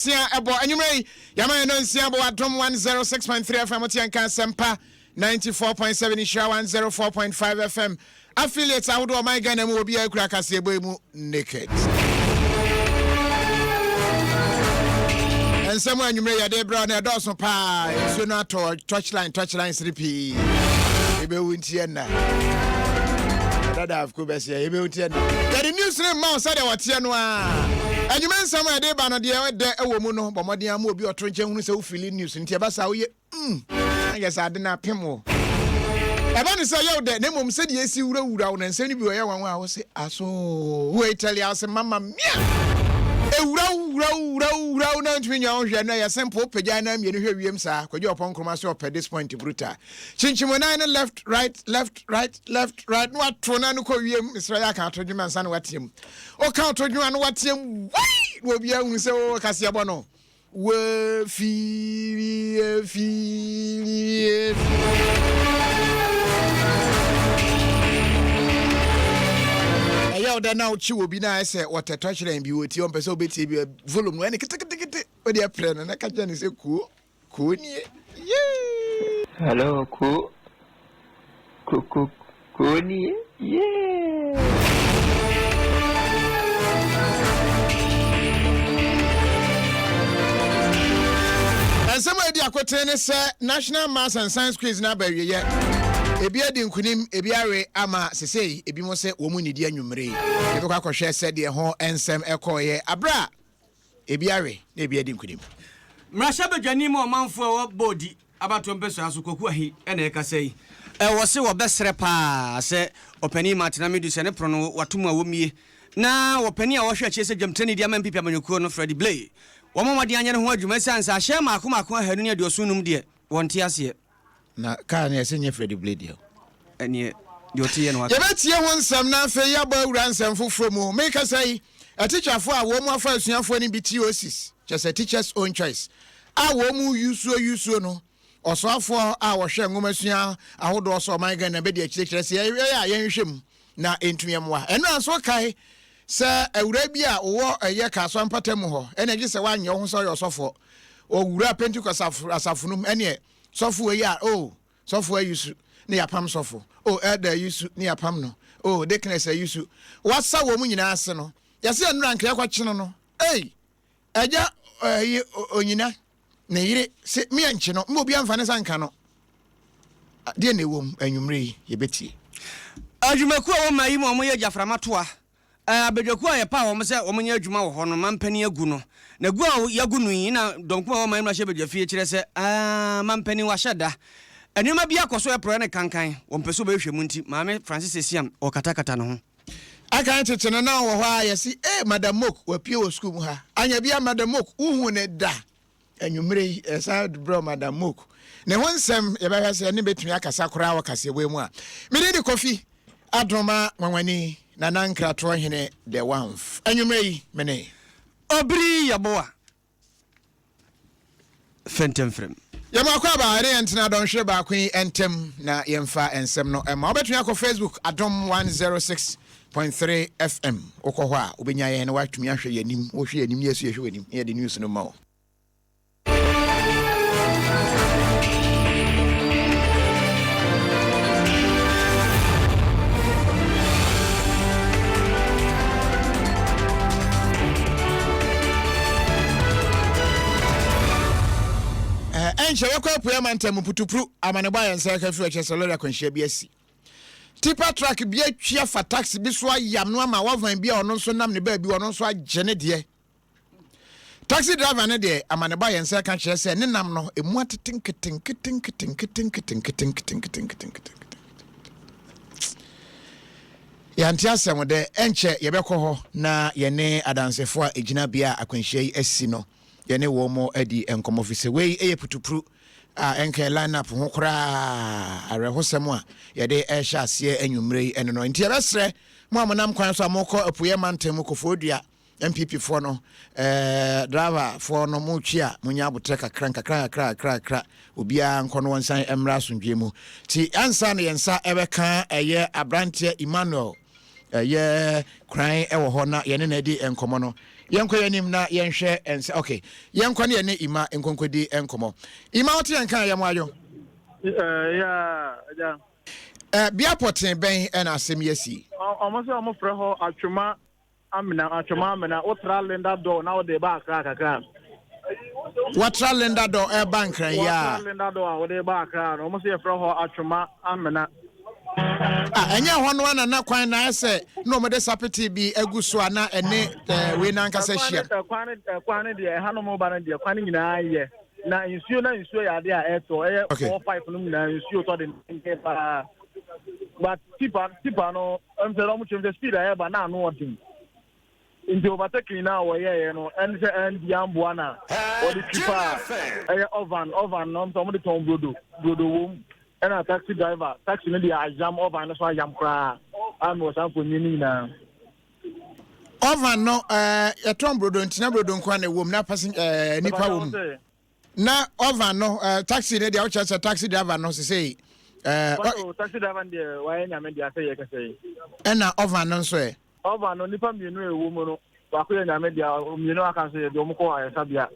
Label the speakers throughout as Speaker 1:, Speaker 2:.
Speaker 1: Sia ɛbɔ anwummerɛ yi yɛama yɛn nonsia bɔ Adom 106.3 FM wote yɛn nka Asɛmpa 94.7 Nhyira 104.5 FM affiliates ahodoɔ ɔman Ghana mu obiara kura kaseɛbɔ yi mu naked. Nsɛm a anwummerɛ yɛde brɛ no ɛdɔɔso paa nsuo no atɔ touchline touchline sere pii ɛbɛwu nti ɛnna dada afko bɛseɛ ɛbɛwu nti ɛnna yɛde news no mma wo sɛdeɛ wɔteɛ no a Anwummerɛ nsɛm a yɛde ba no deɛ ɛdɛ wɔ mu no, bɔ mmɔden ama obi ɔto nkyɛn hunu sɛ wofili news nti ɛba saa woyɛ mm na yɛ sɛ ade no apem wo. Ɛba no sɛ ɛyɛ wo dɛ na mmom sɛdeɛ ɛsi wurawura wo na nsɛm no bi ɔyɛ nwanwa a wo se aso wei tɛli a wo se mama mia ɛwura wo wura wo wura wo wura wo na ntumi nya wo hwɛ no ɛyɛ simple wopagya na mmienu hwɛ wiem saa kwadwo ɔpɔn nkroma so ɔpɛ this point brutal kyinkyim nan no left right left right left right na wato na no kɔ wiem mesrɛ yɛ aka ato dwuma nsa na wateam Woka ɔto dwom a na wateam wai na obiara hu sɛ o kaseɛbɔ no wafiri afiri ɛyɛ wo dɛ na wokye wɔ bi na ayɛ sɛ wɔtɛ tɔkyerɛn bi wɔtie ɔmpɛ sɛ wobɛtie bi volume no ɛne ketekete wode ɛprɛ no na ka kyerɛ no sɛ kuo Koo nie yee.
Speaker 2: Hello koo ko ko koo nie yee.
Speaker 1: Nsɛm a edi akoten ne sɛ National Maths and Science Quiz no aba awieɛ. Ebi adi nkunim, ebi awe ama sesei ebinom sɛ wɔn nnidi anwummere yi. Yɛbɛkɔ akɔhwɛ sɛdeɛ ho nsɛm ɛkɔeɛ aberɛ a Ebi awe na ebi adi nkonim.
Speaker 3: Mmarahyɛbadwani ma ɔmanfoɔ a ɛwɔ Bodi abatoɔ mpɛsoa so Kwaku Ahi na ɛrekasa yi. Wɔ se wɔbɛsrɛ paa sɛ Ɔpanin Martin Amidu sɛ ne pono no wato mu a wɔmmie na Ɔpanin a ɔhwɛ akyire sɛ dwamtirani de ama NPP amanyɔkuo no Freddie Blay wɔmmɔ mmɔden anyɛ ne ho adwuma ɛsiane sɛ ahyɛn mmaako mmaako 275 deɛ wɔnte aseɛ.
Speaker 1: Na kaa no yɛse nyɛ Freddie Blay deɛ o.
Speaker 3: Ɛneɛ deɛ ɔte yɛ no waka.
Speaker 1: Yɛbɛtie ho nsɛm na afei yɛabɔ awura nsɛm foforɔ mu. Mekasa yi, atikyafoɔ a wɔn afa asuafoɔ no bi TOCs, kyerɛ sɛ Teachers Own Choice, a wɔn yusuo yusuo no, ɔsoafoɔ a ɔhwɛ nwomasua ahodoɔ so ɔman Ghana bɛdi akyire kyerɛ sɛ yɛyɛ a yɛnhwehwɛ mu na ɛntumi mmoa. Ɛno a nso wokae sɛ awuraa bi a ɔwɔ ɛyɛ Kasoa mpatamu hɔ, ɛna gye sɛ woanyɛ wo ho sɛ ɔyɛ ɔsɔfoɔ, ɔwura Pentecost asafo no mu, ɛneɛ Sɔfo wei a oh sɔfo ayi su ne yapam sɔfo oh elder ayi su ne yapam no oh deaconess ayi su wasa wɔn nyinaa ase no yɛsɛ yɛn nura nka yɛkɔ kyeno no ei ɛgya ɛyi onyina ne yere se me yɛnkye no mma obi amfa ne nsa nka no deɛ na ɛwɔ mu anwummere yi yɛbɛtie.
Speaker 3: Adwumakuo a ɛwɔ mmaa yi mu a wɔyɛ gyaframa toa Abadwakuo a yɛpaw wɔn sɛ wɔnyɛ adwuma wɔ hɔ no mampanin agu no. Na gu a yɛagu no yi na dɔm kumaa a wɔwɔ man mmarahyɛbadwafie kyerɛ sɛ mampanin wahyɛ da. Nneɛma bi akɔ so ɛporɔɛ ne kankan, wɔmpɛ sɛ wɔbɛhwehwɛ mu nti Maame Francis Esiam ɔrekatakata ne ho.
Speaker 1: Akan tete no na ɔwɔ hɔ a yɛse ee Madam Mook wapue wɔ sukuu mu ha. Anya bia Madam Mook wohuu no da? Anwummere yi, yɛsan brɛ wo Madam Mook. Ne ho nsɛm, yɛbɛhwɛ sɛ yɛne bɛtumi akasa koraa wɔ kaseɛbɔ yi mu a. Me din de Kofi Adoma Nwanwani, Nana Nkratoɔ Hene The Wanf. Anwummere yi, me ne.
Speaker 3: Obiri Yeboah Fɛntɛmfrɛm.
Speaker 1: Yɛn baako aba ɛne yɛn ntena dɔnhwere baako yi ntam na yɛmfa nsɛm no mma. Wobɛtumi akɔ Facebook Adom 106.3 FM. Wokɔ hɔ a, wobɛnya yɛn na woatumi ahwɛ yɛn anim. Wohwɛ yɛn anim ne yɛso yɛhwɛ w'anim na yɛde news no ma wo. Ɛnkyɛ yɛkɔ apuei mantam mu putupru amanebɔ a yɛn nsa ka firi ɔkyerɛ sɛ lɔre akwanhyia bi asi. Tipa truck bi atwi afa taxi bi so ayam no ama wavan bi a ɔno nso nam ne baabi ɔno nso agye ne deɛ. Taxi driver no deɛ amanebɔ a yɛn nsa ka kyerɛ sɛ ne nam no emu atete nketenkete nketenkete nketenkete nketenkete nketenkete. Yɛante asɛm dɛ ɛnkyɛ yɛbɛkɔ hɔ na yɛne adansefo a egyina bea a akwanhyia yi asi no yɛne wɔn adi nkɔmmɔ fi sɛ wei yɛ putupru a ɛnka line up ho koraa awerɛhosɛm a yɛde ɛrehyɛ aseɛ anwummere yi ɛno no nti yɛbɛsrɛ mo a monam kwan so a mokɔ apueɛ mantam mu Koforidua NPP foɔ no eh, driver foɔ no mo twi a mo nya abotrɛ kakra nkakra nkakra nkakra nkakra obiara nkɔ no wɔnsan mmra asomdwie mu ti ansa na yɛn nsa ɛbɛka ɛyɛ abranteɛ Emmanuel ɛyɛ kran ɛwɔ hɔ na yɛne na adi nkɔmɔ no. Yɛnkɔ yɛn anim na yɛnhwɛ ɛnsɛ okay yɛnkɔ ne yɛne Ima nkonkodi nkɔmɔ. Ima wote yɛn kan yɛ mo adwo.
Speaker 4: Eh, yeah, yeah.
Speaker 1: Eh, bia pɔtee bɛn ɛna asɛm yi asi?
Speaker 4: Ɔmo sɛ ɔmo frɛ hɔ Atwoma Amena, Atwoma Amena, wotra Linda Dor na wode ba Accra kakra.
Speaker 1: Watra Linda Dor ɛreba Nkran yi a.
Speaker 4: Watra Linda Dor a wode ba Accra no, ɔmo sɛ yɛfrɛ hɔ Atwoma Amena.
Speaker 1: Ah, ɛnyɛ hɔ no ana na kwan na ayɛ sɛ na wɔde sapete bi agu so a na ɛne eh, wei no ankasa hyia.
Speaker 4: Ɛkwan no ɛkwan no deɛ ɛhanom ba no deɛ kwan no nyinaa yɛ na nsuo na nsuo yɛ adeɛ a ɛtɔ ɛyɛ
Speaker 1: Okay.
Speaker 4: 4 5 no nyinaa nsuo tɔ de nten paa but tipa tipa no ɛm sɛ ɔmo kyerɛ sɛ speed a ɛba na ano ɔden nti overtaking na wɔyɛɛyɛ no ɛne sɛ ɛndi amboa na wɔde twi paa ɛyɛ oven oven no ɛm sɛ ɔmo de tɔn brodo brodo wom ɛna taxi driver taxi no deɛ ayam oven no so ayam koraa a mewɔ saa mfonyin no nyinaa.
Speaker 1: Oven no ɛɛ yɛtɔn brodo nti na brodo nko na ɛwɔ mu na pasen ɛɛ nipa wɔ mu. Na oven no ɛɛ taxi no deɛ wokyerɛ sɛ taxi driver no sesei ɛɛ.
Speaker 4: Ɔ taxi driver no deɛ wayɛ nyame deɛ asɛ yɛ kɛsɛ yi.
Speaker 1: Ɛna oven no nso ɛ.
Speaker 4: Oven no nipa mmienu a ɛwɔ mu no baako yɛ nyame dea mmienu aka nso yɛ deɛ wɔn kɔ ayaresabea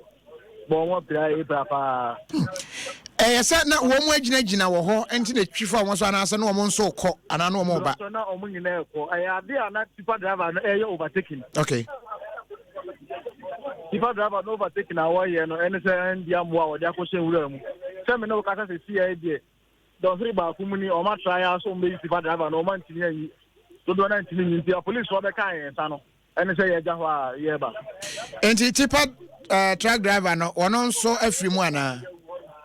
Speaker 4: bɔ wɔn apira yɛ pira paa.
Speaker 1: Hmm. Ɛyɛ sɛ na wɔn agyinagyina wɔ hɔ nti na etwi fa wɔn so anaasɛ na wɔn nso kɔ anaa na wɔn ba.
Speaker 4: Sɛ na wɔn nyinaa kɔ ɛyɛ ade a na tipa driver no ɛyɛ overtaking.
Speaker 1: Okay.
Speaker 4: Tipa driver no overtaking a wɔyɛ no ɛne sɛ ɛndi amoa a wɔde akɔhyɛ nwura mu sɛ me ne wo kasa sɛ si yɛ deɛ dɔnhwere baako mu ni wɔn atra yɛ aso wɔn bɛyi tipa driver no wɔn antumi anyi dodoɔ no antumi nyi nti apolisifoɔ bɛka yɛn nsa no ɛne sɛ yɛgya hɔ a yɛreba.
Speaker 1: Nti tipa uh, truck driver no ɔno nso afiri mu anaa?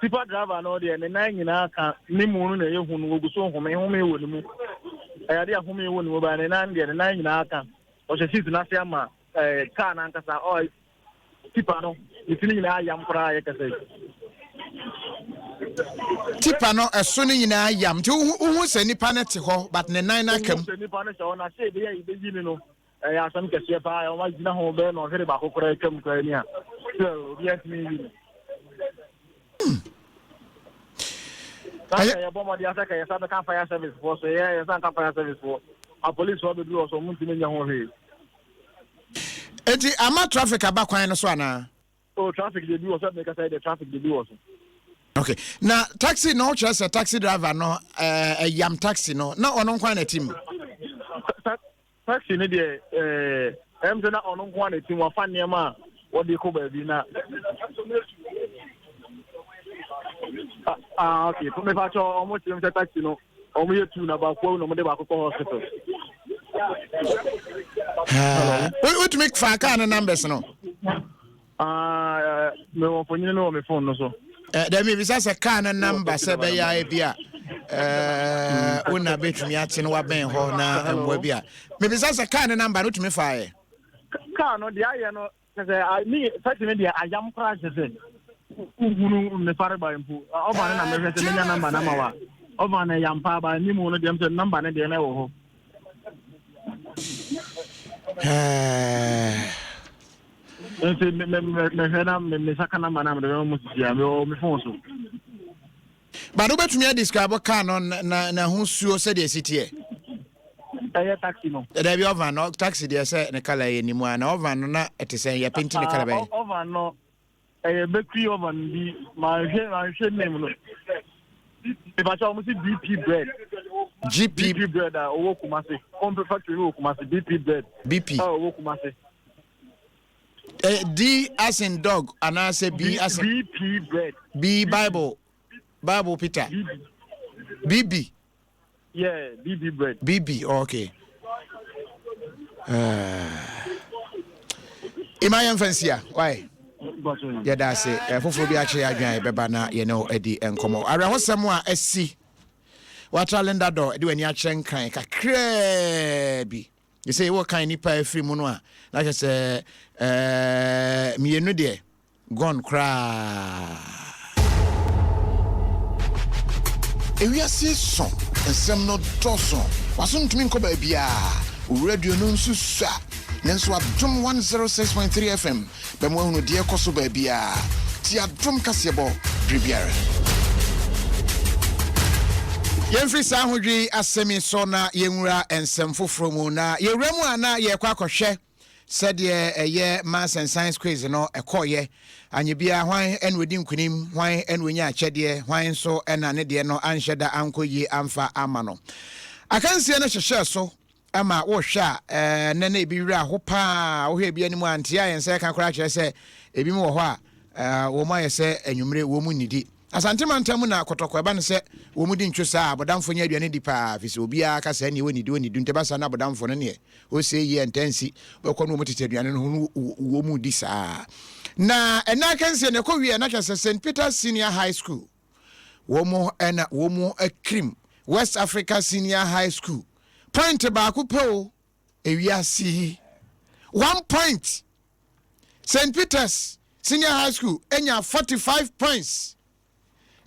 Speaker 4: Tipa driver no deɛ ne nan nyinaa ka ne mu no na ɛyɛ hu no wɔgu so home home wɔ ne mu ɛyɛ adeɛ a home wɔ ne mu baa ne nan deɛ ne nan nyinaa ka ɔhyɛ seat no ase ama ɛɛ eh, kaa no ankasa ɔ tipa no ne ti no nyinaa yam koraa yɛ kɛsɛ.
Speaker 1: Tipa no ɛso no nyinaa yam nti wohu sɛ nipa no te hɔ but ne nan no aka mu.
Speaker 4: Wohu sɛ nipa no hyɛ hɔ na sɛ ebɛyɛ yɛbɛyi ne no ɛyɛ asɛm kɛseɛ paa wɔn agyina ho bɛyɛ na ɔhwere baako koraa atwam koraa ni a sɛ obi antumi nyi no. Na sɛ yɛbɔ mmɔden asɛ ka yɛsa bɛka fire service foɔ so yɛ yɛsa nka fire service foɔ apolice foɔ bɛduru hɔ so ɔmo ntumi nyɛ ho hwee.
Speaker 1: Eti ama traffic aba kwan no so anaa?
Speaker 4: Oh, traffic de bi wɔ so mekasa yi de traffic de bi wɔ so.
Speaker 1: Okay. Na taxi no kyerɛ sɛ taxi driver no ɛyam eh, taxi no na ɔno nko na ɛte mu.
Speaker 4: Taxi no deɛ ɛɛ ɛm sɛ na ɔno nko na ɛte mu wafa nneɛma a wɔde kɔ baabi na. Ah, ah okay. Mefa kyɛ ɔmo kyerɛ m sɛ taxi no. Wɔn yɛ tu na baako awu na wɔn de baako kɔ hospital.
Speaker 1: Wotumi fa kaa no numbers no.
Speaker 4: Ah, eh, mewɔ mfonyin no wɔ me phone no so.
Speaker 1: Eh, dɛm ebisa sɛ kaa no number sɛ bɛyɛ ayɛ bi a eh, wo na bɛtumi ate no wabɛn hɔ na mmoa bi a mebisa sɛ kaa no number no wotumi faeɛ.
Speaker 4: Kaa no deɛ ayɛ no Kyɛ sɛ a ne taxi no deɛ ayam koraa kyɛ sɛ wohunu ne fareba mpo ɔba no na mehwɛ sɛ menya namba no ama wa ɔba no yam paa ba anim no deɛ sɛ namba no deɛ na ɛwɔ hɔ. Nti mehwɛ na me nsa ka namba no a mede bɛma mo sisi a mewɔ me phone so.
Speaker 1: But wobɛtumi adescribe car no na n'ahosuo sɛdeɛ ɛsi teɛ?
Speaker 4: Ɛyɛ taxi no.
Speaker 1: Dabi ɔvan no taxi deɛ sɛ ne kala yɛ nimu a na ɔvan no na ɛte sɛ yɛ penti ne kala bɛyɛ.
Speaker 4: Ɔvan no ɛyɛ bakery oven bi manhwɛ manhwɛ name no. Mepakyɛ wɔn si BP bread.
Speaker 1: GP.
Speaker 4: BP bread a ɔwɔ Kumasi. Kɔmpe factory no wɔ Kumasi BP bread.
Speaker 1: BP.
Speaker 4: A ɔwɔ Kumasi.
Speaker 1: Eh, D as in dog anaasɛ B as in.
Speaker 4: BP bread.
Speaker 1: B Bible Bible Peter.
Speaker 4: BB.
Speaker 1: BB.
Speaker 4: Yeah, BB bread.
Speaker 1: BB, oh, okay. Uh, ima yɛn fɛn sia, why? Yɛda ase. Eh, foforɔ bi akyerɛ adwene a yɛbɛba na yɛne wo adi nkɔmmɔ. Awerɛhosɛm a asi watra Linda dɔ de w'ani akyerɛ nkran kakraa bi. Sɛ wɔkan nnipa a afiri mu no a, na kyerɛ sɛ ɛɛ mmienu deɛ gone koraa. Ewiase sõ, nsɛm no dɔɔso, w'aso ntumi nkɔ baabiara, wo radio no nso sua. Nanso Adom 106.3 FM Bɛma woahunu deɛ ɛrekɔ so baabiara. Tie Adom kaseɛbɔ berɛ biara. Yɛmfiri saa ahodwiri asɛm yi so na yɛnwura nsɛm foforɔ mu. Na yɛwura mu a na yɛrekɔ akɔhwɛ. sɛdeɛ ɛyɛ Maths and Science Quiz no ɛkɔɔyɛ. Anyɛ biara hwan ɛna ɔdi nkunim, hwan ɛna ɔnya akyɛdeɛ, hwan nso ɛna ne deɛ no anhyɛ da ankɔ yie amfa ama no. Akansie no hyehyɛɛ so ma wohwɛ a ɛnnɛ na ebi werɛ aho paa. Wohwɛ ebi anim a nteɛ a yɛn nsa ɛka koraa kyerɛ sɛ ebinom wɔ hɔ a wɔn ayɛ sɛ anwummere wɔn nnidi. Asante mantam mu na kɔtɔkɔ ɛba no sɛ wɔn di ntwo saa a abɔdamfoɔ nya aduane di paa firi sɛ obiara ka sɛ ɛneɛ wɔnnidi wɔnnidi nti ɛba saa na abɔdamfoɔ no neɛ ɔsɛ yie ɛntaa nsi bɛkɔ no wɔn tete aduane no ho no wɔn di saa. Na ɛnɛ akansie no ɛkɔ wie na kyerɛ sɛ St. Peter's Senior High School wɔn na wɔn akirim West Africa Senior High School point baako pɛ o ewiase yi one point St. Peter's Senior High School enya 45 points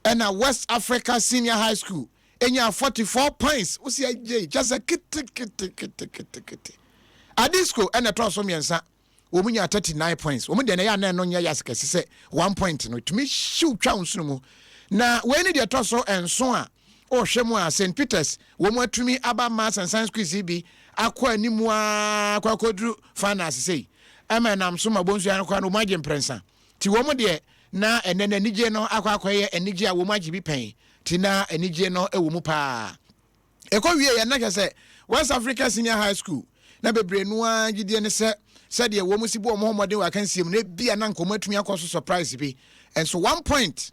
Speaker 1: ɛna West Africa Senior High School enya 44 points wosi agye kyɛ sɛ keteketeketekete Adisco ɛna ɛtɔɔ so mmiɛnsa wɔn nya 39 points wɔn deɛ na ɛyɛ anan no nyɛ yas kɛse sɛ one point no tumi hyew twa nsono mu na wei ne deɛ ɛtɔ so nson a ɔhwɛ mu a St Peters wɔn atumi aba Maths and Science quiz bi akɔ anim a akɔ akɔduru finals sei ɛma ɛnam so ma bonsua no koraa no wɔn agye mprɛnsa ti wɔn deɛ na ɛnɛ na anigye no akɔ akɔyɛ anigye a wɔn agye bi pɛn ti na anigye no wɔ mu paa. Ɛkɔ wie yɛ na kyerɛ sɛ West Africa Senior High School na bebree no ara gyidie ne sɛ sɛdeɛ wɔn si bɔ wɔn ho mmɔden wɔ akansie mu no ebia na nka wɔn atumi akɔ so surprise bi nso one point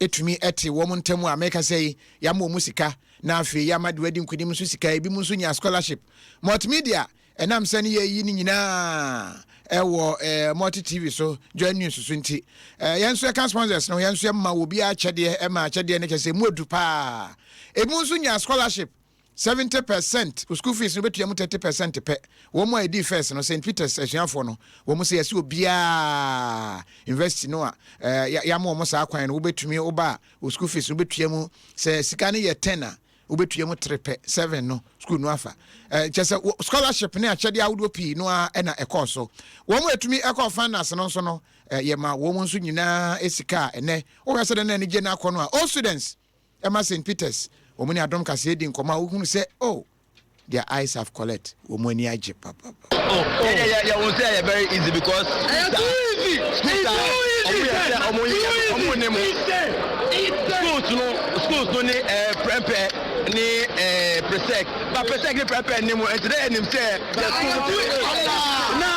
Speaker 1: etumi ɛte wɔn ntam a mɛka sɛ yi yɛama wɔn sika na afei yɛama de wadi nkunim nso sika ebi mu nso nya scholarship multimedia Ɛnam sɛ ne yɛyi ne nyinaa ɛwɔ ɛɛ Multi TV so, Joy News so nti, ɛɛ yɛn nso yɛka sponsors no, yɛn nso yɛma obiara akyɛdeɛ, ɛma akyɛdeɛ no kyɛ sɛ emu edu paa. Ebi nso nya scholarship, 70% school fees no bɛtua mu 30% pɛ. Wɔn a ɛdii first no, St. Peters asuafoɔ no, wɔn sɛ yɛsɛ obiara university no a ɛɛ yɛama wɔn saa kwan no, wobɛtumi woba a school fees no bɛtua mu sɛ sika no yɛ 10 a, wobɛtua mu tere pɛ, seven no sukuu no afa. Kyɛ sɛ scholarship ne akyɛdeɛ ahodoɔ pii no ara na ɛkɔɔ so. Wɔn a ɛtumi ɛkɔɔ finals no nso no, yɛma wɔn nso nyinaa sika a ɛnɛ wohwɛ sɛ dɛn na anigye no akɔ no a, all students ɛma St. Peters wɔn ne Adom Kaseɛ di nkɔmmɔ a wohunu sɛ oh, their eyes have collect, wɔn ani agye papapa.
Speaker 5: Oh, yɛ yɛ yɛ wɔn sɛ yɛ very easy because ɛyɛ too easy schools a ɔmo yɛ sɛ ɔmo yɛ ɔmo ne mo schools no schools no ne ɛɛ prɛmpɛ ne ɛɛ presec ba presec ne prɛmpɛ ne mo nti dɛ ɛnim sɛ yɛ school no na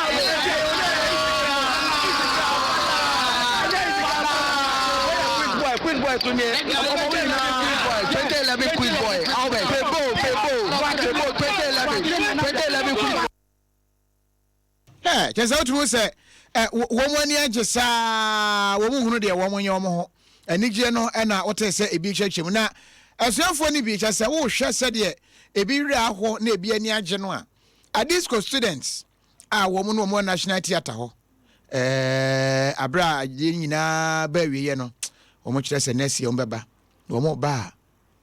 Speaker 5: Quiz boy so nie ɔmo nyinaa 2011 quiz boy Albert Febo Febo Febo 2011 2011 quiz boy.
Speaker 1: Ɛ kyɛ sɛ wotumi sɛ ɛ wɔn ani agye saa wɔn hunu deɛ wɔn nyɛ wɔn ho anigyeɛ no ɛna wote sɛ ebi kyerɛkyerɛ mu na asuafoɔ no bi kyɛ sɛ wohwɛ sɛdeɛ ebi werɛ ahɔ na ebi ani agye no a Adisco students a wɔn no wɔn wɔ National Theatre hɔ ɛɛ abere a adeɛ nyinaa bɛ awieɛ no wɔn kyerɛ sɛ next year wɔn bɛba na wɔn ba a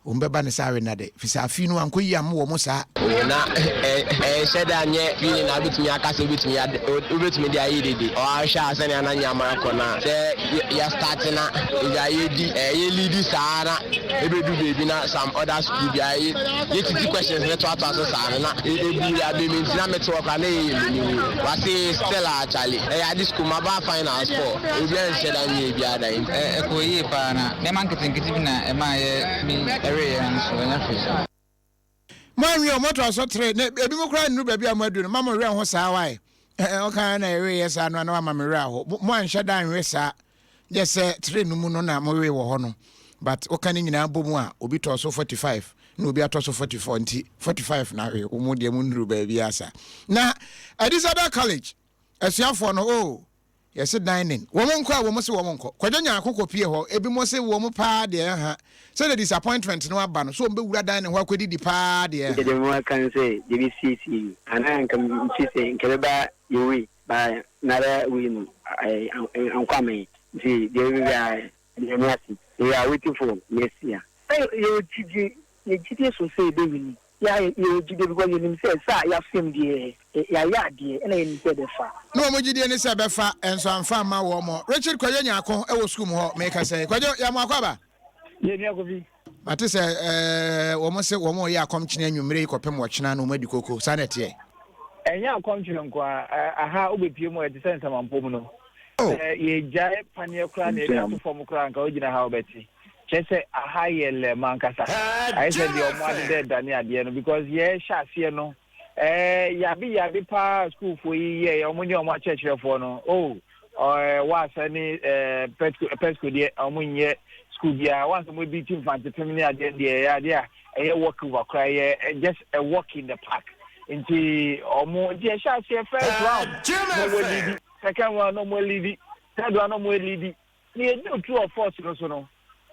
Speaker 1: wɔn bɛba no sɛ awe nna de fisɛ afe no ankɔ yie amma wɔn saa.
Speaker 5: Oh na ɛnhyɛ da nyɛ feeling a wobɛtumi aka sɛ wobɛtumi ade wobɛtumi de ayɛ dede. Ɔahwɛ a sɛnea na nneɛma rekɔ no a sɛ yɛ start na ebia yɛdi yɛ leadi saa na ɛbɛdu baabi na some other school bi a yɛtiti questions no toatoa so saa no na ɛbu yɛ abɛmi nti na mete hɔ koraa na ɛyɛ m'aniwu. Wase still a Charlie ɛyɛ ade school maba finals four obiara nhyɛ da nyɛɛ biara da nti.
Speaker 6: Ɛkɔɔ yie paa na nneɛma nketenkete bi na ɛmaa yɛ mi weeɛ nso ɛnyɛ hwee.
Speaker 1: Moanwe o, motoa so tere, na ebinom koraa nnuru baabi a moaduru no, mma mo werɛ nho saa wae. Ɔka na ɛweeɛ saa no a na wama me werɛ aho. Moanhyɛ da anwe saa, gye sɛ tere no mu no na mowee wɔ hɔ no. But woka ne nyinaa bɔ mu a, obi tɔɔ so 45 na obi atɔ so 44 nti 45 na awe, wo mo deɛ monnuru baabiara saa. Na Adisadel College asuafoɔ no, oh, Yɛse dining. Wɔn nkɔ a wɔn se wɔn nkɔ. Kwadwo Nyarko kɔ pie hɔ, ebinom se wɔn paa deɛ ɛha. Sɛdeɛ disappointment no aba no, so wɔn bɛwura dining hɔ akɔdidi paa deɛ
Speaker 2: Nkyɛ
Speaker 1: ɛha.
Speaker 2: deɛ mewɔ ka ne sɛ yɛbɛsiesie yi anaa nka mfi sɛ nka ɛbɛba yɛ wei ba nara wei no ankɔ ama yɛn nti deɛ ɛbɛba biara yɛda Nyame ase we are waiting for next year.
Speaker 7: Yɛwɔ gyidie, yɛ gyidie so sɛ yɛbɛwini. Yɛ yɛwɔ gyidie because yɛnim sɛ sɛ a yɛafem deɛ yɛayɛ adeɛ ɛna yɛnim sɛ ɛbɛfa.
Speaker 1: Na wɔn gyidie ne sɛ ɛbɛfa, nso amfa amma wɔn. Richard Kwadwo Nyarko wɔ sukuu mu hɔ, meka sɛ, Kwadwo, yɛ mo akwaaba.
Speaker 4: Yɛ nua Kofi.
Speaker 1: Mate sɛ ɛɛ wɔn se wɔn reyɛ akɔmkyene anwummere yi kɔpem ɔkyena na wɔn adi koko, saa na ɛteɛ?
Speaker 4: Ɛnyɛ akɔmkyerɛ nko ara, aha wobɛpue mu a ɛte sɛ nsamampɔ mu no. Sɛ yɛgyae paneɛ koraa na yɛde ato fam koraa anka wogyina ha a wobɛte. Kyerɛ sɛ aha yɛ lɛm ankasa. Ayɛ sɛ deɛ wɔn adeda ɛda ne adeɛ no because yɛhyɛ aseɛ no ɛɛ yabe yabe paa sukuufoɔ yi yɛɛ wɔn ne wɔn akyerɛkyerɛfoɔ no oh ɛɛ waasa ne ɛɛ pɛsko pɛsko deɛ wɔn nyɛ sukuu biara wansa wɔn ebi ti mfantepem ne adeɛ deɛ ɛyɛ adeɛ a ɛyɛ walk over koraa ɛyɛ just a walk in the park nti wɔn nti yɛhyɛ aseɛ first round na wɔn alidi second round na wɔn alidi third round na wɔn alidi na yɛdu true or false no so no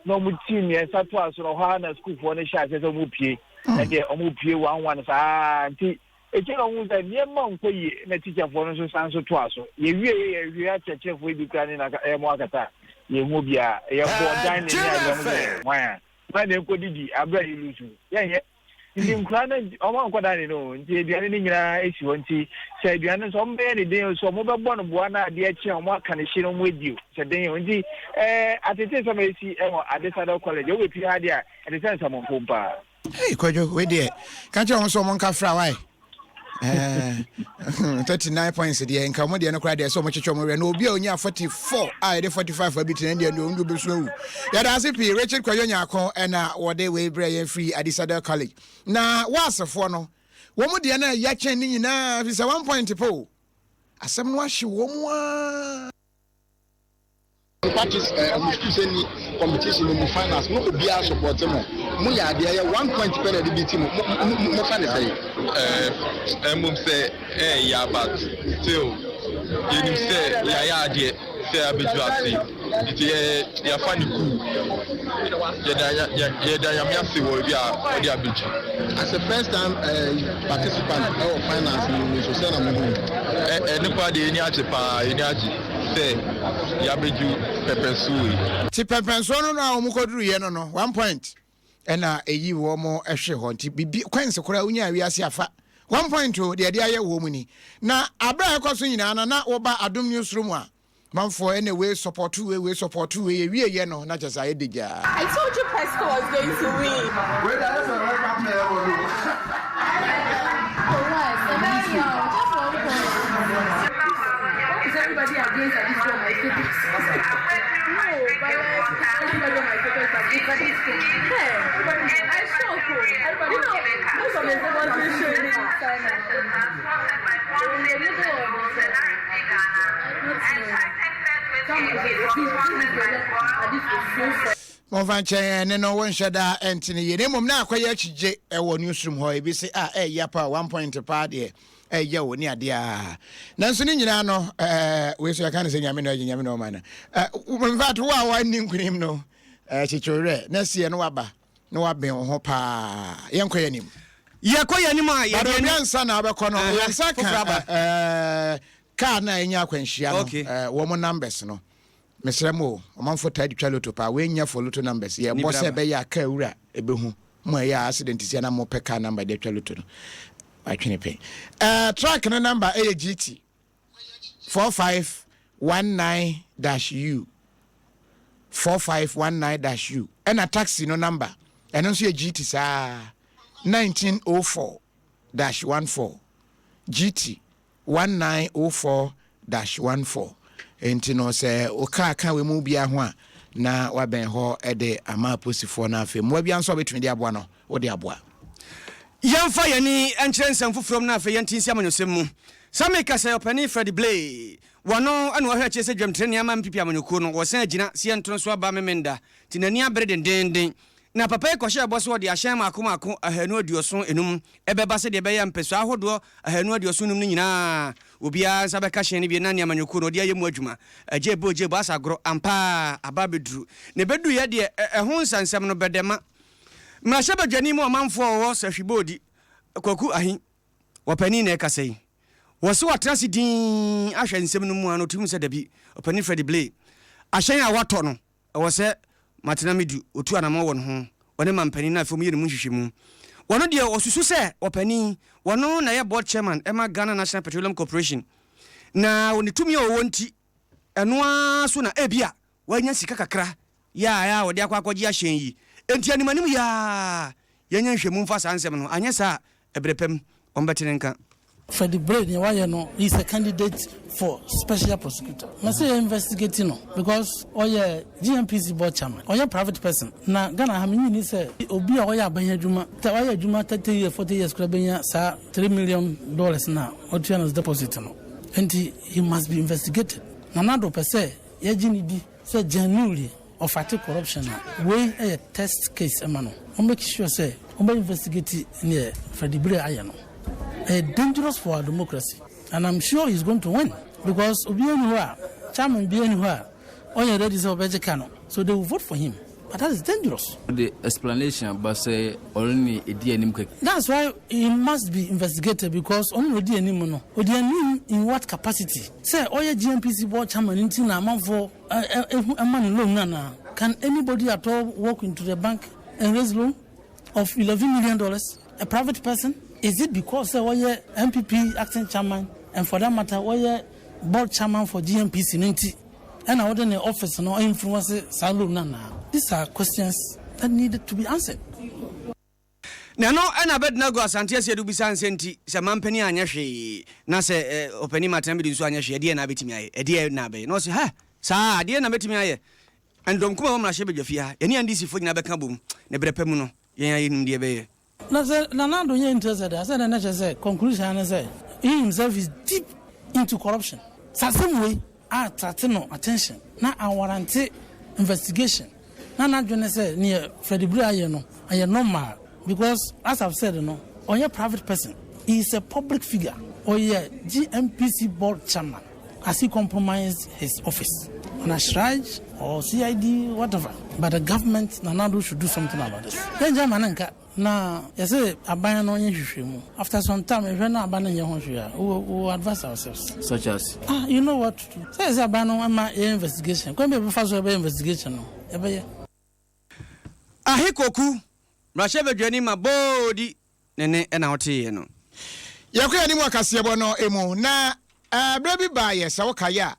Speaker 4: na wɔn team mmiɛnsa to aso no hɔ ara na sukuufoɔ no hyɛ aseɛ sɛ wɔn pie ɛdeɛ wɔn pie one one saa nti ekyir na wɔn sɛ nneɛma nkɔ yie na tikyafoɔ no nso san so to aso yɛwie yɛ yɛwie akyerɛkyerɛfoɔ yi bi kura ne na ɛyɛ mo akata yɛn ho biara yɛbɔ dan ne ne adeɛ wɔn sɛ hwan a Hwan na ɛnkɔdidi aberɛ a yɛlusu? Yɛnyɛ. Nti nkoraa no ɔmo ankɔ dining no o, nti aduane no nyinaa esi hɔ nti sɛ aduane no nso ɔmo bɛyɛ ne den o, sɛ ɔmo bɛbɔ no boa na adeɛ kye a ɔmo aka ne hye na ɔmo adi o, sɛ den o. Nti ɛɛ atete nsɛm a esi ɛwɔ Adesadel College, wobɛpie ha deɛ a ɛte sɛ nsamanpom paa.
Speaker 1: Hey Kwadwo, wei deɛ ka kyerɛ wɔn sɛ wɔn nka fra wae. Eh, 39 points deɛ nka wɔn deɛ no koraa deɛ sɛ wɔn kyekyɛ wɔn werɛ na obi a onya 44 a yɛde 45 abi tena deɛ deɛ wɔn de obesu awu. Yɛda ase pii Richard Kwadwo Nyarko ɛna wɔde wei brɛ yɛn firi Adisadel College. Na wɔasefoɔ no wɔn deɛ no ɛyɛ kyɛn ne nyinaa fi sɛ 1 point po asɛm no ahye wɔn aa.
Speaker 8: Parties eh ɔmo school sɛ ni competition no mu finals no obiara support mo mo yɛ adeɛ yɛ one point pɛ na ɛde beat mo mo mo mo fa ne sɛn.
Speaker 9: Eh mmom sɛ ɛɛya but still yɛnim sɛ yɛayɛ adeɛ sɛ abɛduru ase nti yɛ yɛafa no cool yɛda yɛda Nyame ase wɔ baabi a ɔde abɛduru.
Speaker 8: As a first time eh participant ɛwɔ finals no mu nso sɛn na mo hu no?
Speaker 9: Ɛno koraa deɛ yɛni agye paa yɛni agye. Sɛ yɛabɛdu pɛpɛnsoɔ yi.
Speaker 1: Nti pɛpɛnsoɔ no no a wɔn kɔduruiɛ no no one point ɛna ɛyi wɔn hwe hɔ nti bibi kwansi koraa wonyaa wiase afa one point o deɛ ɛde ayɛ wɔn mu ni na abere a ɛkɔ so nyinaa no na wɔba adom news room a manfoɔ ɛna wei support wei wei support wei ewie yɛ no na kyɛ sɛ ayɛ degyaa.
Speaker 10: I told you Pesco was going to win.
Speaker 8: Wei deɛ ayɛ sɛ red cup na ɛbɔ no.
Speaker 10: For what? Ɛbɛyɛ yaw. Just one point. Why is everybody against Adisco on my status? No, but like everybody on my status is against Adisco. Hey, I shock oh. You know, most of the status show me sign and in the middle of it. Not knowing.
Speaker 1: Momfa nkyɛ yɛn ɛne no wonhyɛ da ɛnte no yie na mmom na akɔyɛ akyigye ɛwɔ newsroom hɔ ebi se a ɛyɛ pa one point paa deɛ ɛyɛ o ne adeɛ a nanso ne nyinaa no ɛɛ wei so yɛka no sɛ nyame na ɔgye nyame na ɔma no ɛɛ in fact wo a wɔanni nkunim no ɛɛ kyekye werɛ na seɛ no waba na waben wo ho paa yɛnkɔ yɛn anim.
Speaker 3: Yɛkɔ yɛn anim a yɛde
Speaker 1: Bado obi ansa na abɛkɔ no yɛn nsa ka ɛɛ kaa no a ɛnya akwanhyia no ɛɛ wɔn numbers no mesrɛ mo o ɔmanfo taa de twa loto paa wei nyɛ for loto numbers yɛbɔ sɛ ɛbɛyɛ a kaa wura ɛbɛhu mo a ɛyɛ a accident si na mopɛ kaa number de atwa loto no watwene pɛn ɛɛ truck no number ɛyɛ GT 4519 dash U 4519 dash U ɛna taxi no number ɛno nso yɛ GT saa 1904 dash 14 GT 1904 dash 14 nti no sɛ wo kaa ka wei mu biara ho a na wabɛn hɔ de ama apolisifoɔ no afei mmoa biara nso a wobɛtumi de aboa no wode aboa.
Speaker 3: Yɛmfa yɛn ani nkyerɛ nsɛm foforɔ mu na afei yɛnte nsi amanyɔsɛm mu. Saa meka sɛ Ɔpanin Freddie Blay, wɔno na ɔhwɛ akyire sɛ dwamtirani ama NPP amanyɔkuo no, wɔsan agyina sɛ yɛnto no so aba Memenda nti n'ani abere dendeenden. Na papa yi kɔhyɛɛ bɔ sɛ ɔde ahyɛn mmaako mmaako 275 bɛba sɛdeɛ ɛbɛyɛ a mpɛsoa ahodoɔ 275 no nyinaa obiara nsa bɛka hyɛn no bi na ne amanyɔkuo no ɔde ayɛ mu adwuma. Agyeebo agyeebo asa agorɔ ampa ara aba abɛduru. Na ɛbɛduiɛ deɛ ɛho nsɛnsɛm no bɛdɛma. Mmarahyɛbadwani mu ɔmanfoɔ a wɔwɔ Sahwiboodi, Kwaku Ahi, wɔpanin na ɛrekasa yi. Wɔse watena ase dinn ahwɛ nsɛm no mu a na ɔtumi hu sɛ dabi, ɔpanin Freddie Blay, ahyɛn a watɔ no, ɛwɔ sɛ Martina Midu ɔtu anamɔn wɔ ne ho, ɔne mampanin no afei wɔyɛ ne mu nhwehwɛmu. Wɔno deɛ ɔsusu sɛ ɔpanin, wɔno na ɛyɛ board chairman ma Ghana National Petroleum Corporation, na wɔ ne tumi a ɔwɔ nti, ɛno ara so na ebia Wanya sika kakra yi a a ɔde akɔ akɔgye ahyɛn yi. Enti animanim yi ara yɛnyɛ nhwɛmu mfa saa nsɛm no ho, anyɛ saa a ɛberɛ pa mu wɔbɛte ne nka.
Speaker 11: Freddie Blay nea wayɛ no he is a candidate for special prosecutor mɛsɛ yɛ investigate no because ɔyɛ GNPC board chairman ɔnyɛ private person na Ghana ha menyi ni sɛ obi a ɔyɛ aban adwuma wayɛ adwuma 30 years 40 years koraa bɛnya saa 3 million dollars na ɔtua no deposit no nti he must be investigated. Nana Addo pɛ sɛ yɛgye ne di sɛ genuinely ɔfight corruption a, wei yɛ test case ma no. Wɔn make sure sɛ wɔn bɛ investigate neɛ Freddie Blay ayɛ no. Ɛyɛ dangerous for our democracy and I'm sure he's going to win because obiara nni hɔ a, chairman biara nni hɔ a ɔnyɛ ready sɛ ɔbɛgye ka no so they will vote for him but that is dangerous.
Speaker 12: Wode explanation aba sɛ ɔno ne ɛdi anim kɛkɛ.
Speaker 11: That's why he must be investigated because ɔno na ɔdi anim no. Ɔdi anim in what capacity? Sɛ ɔyɛ GNPC board chairman nti na amanfoɔ ehu ɛma no loan no anaa? Can anybody at all walk into the bank and raise loan of $11 million? A private person? Is it because sɛ ɔyɛ NPP acting chairman and for that matter ɔyɛ board chairman for GNPC no nti ɛna ɔde ne office no influence saa loan no anaa? These are questions that need to be answered.
Speaker 3: Na ɛno na Abednego Asante Asiedu bisaa nsɛ nti sɛ mampanin anyɛ hwee na sɛ ɔpanin Martin Amidu nso anyɛ hwee ɛdeɛn na abɛtumi ayɛ? Ɛdeɛn na abɛyɛ? Na ɔse hɛ! Saa a, ɛdeɛn na mɛtumi ayɛ? Ndɔm kuma wɔ mmarahyɛbadwafie ha, yɛne NDC foɔ nyinaa bɛka abom na berɛ pa mu no yɛn ara yɛnim deɛ yɛbɛyɛ.
Speaker 11: Na sɛ Nana Addo nyɛ interested a, sɛ na kyerɛ sɛ conclusion ara ne sɛ he himself is deep into corruption. Sɛ asɛm wei a attracte no attention na awarrante investigation na n'adwene ne sɛ neɛ Freddie Blay ayɛ no ɛyɛ normal because as I've said no ɔnyɛ private person, he is a public figure, ɔyɛ GNPC board chairman, has he compromised his office on a CHRAJ or CID whatever but the government Nana Addo should do something about this. Yɛngyae ma no nka. Na yɛse aban no nyɛ nhwehwɛmu. After some time yɛhwɛ na aban no nyɛ ho hwee a, we will, we will advise ourselves.
Speaker 12: Such as?
Speaker 11: Ah, you know what to do. Sɛ yɛse aban no mma yɛyɛ investigation, kwan bi a yɛbɛfa so yɛbɛyɛ investigation no, yɛbɛyɛ.
Speaker 3: Ahikoku, mmarahyɛbadwani ma Boodi ne ne na woteeɛ no.
Speaker 1: Yɛkɔ yɛn anim wɔ kaseɛbɔ no mu, na berɛ bi baeɛ, sɛ wokae a,